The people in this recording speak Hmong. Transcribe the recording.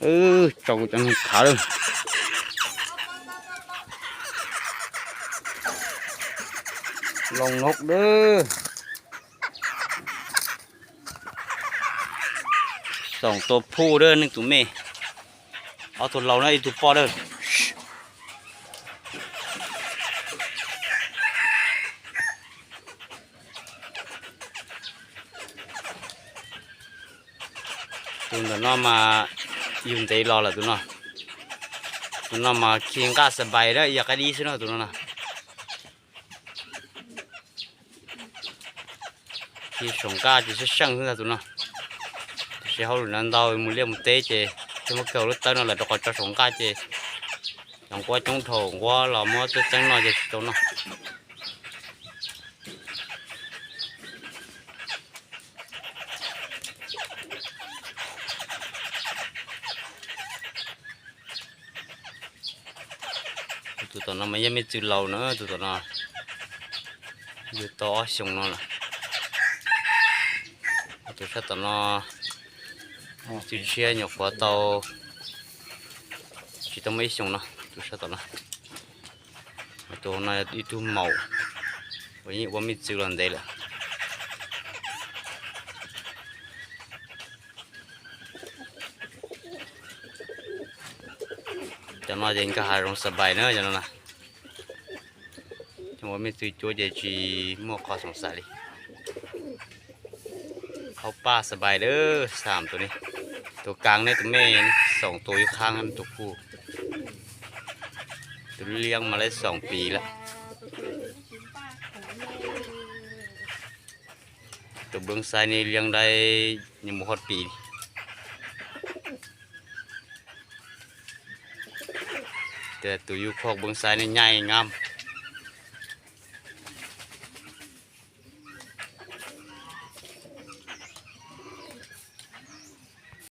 Wb tso kuv cov noog khav lawm. Loo noj dab. Xoom tua phuj dab neeg tus me. Ob tug laus na ib tug poj dab. Tus ntawm no mas yug ntev los lawm tus no. Tus no mas khi nqaj xas npais dab yog qaib dib xwb no tus no na. Khi saum nqaj ces seej seej xwb ntag tus no. Tiam sis hauj lwm no ntau mus liaj mus teb ces thiaj muab kiag lub tawb no lawm rau qhov tso saum nqaj ces cov nquab coob dhau nquab los muab txeeb txeeb noj ces tsis tau noj. Tus tom no mas yog me txwv laus na, tus tom no yug tau ob xyoos no lawm. Tus sab tom no txwv tshiab nyuam qhuav tau tsis tau muaj ib xyoos no, tus sab tom no. Tus no ib tug maum uas yeej ua me txwv los ntev lawm. Cov no ces nkag hav zoov xas npais na cov no na. Ua me txwv cuav ces tsis muaj qhov xoom xaim li. Hauv paj xas npais dab xam tus ne. Tus kav ne tus me xoom tua ib qhab tus kuj. Tus liab mas lawv xoom pis lawm. Tus nplooj xaib ne liab dab nws mus hov pis li. Tus yug khuaj nplooj xaib ne nyaij ngab.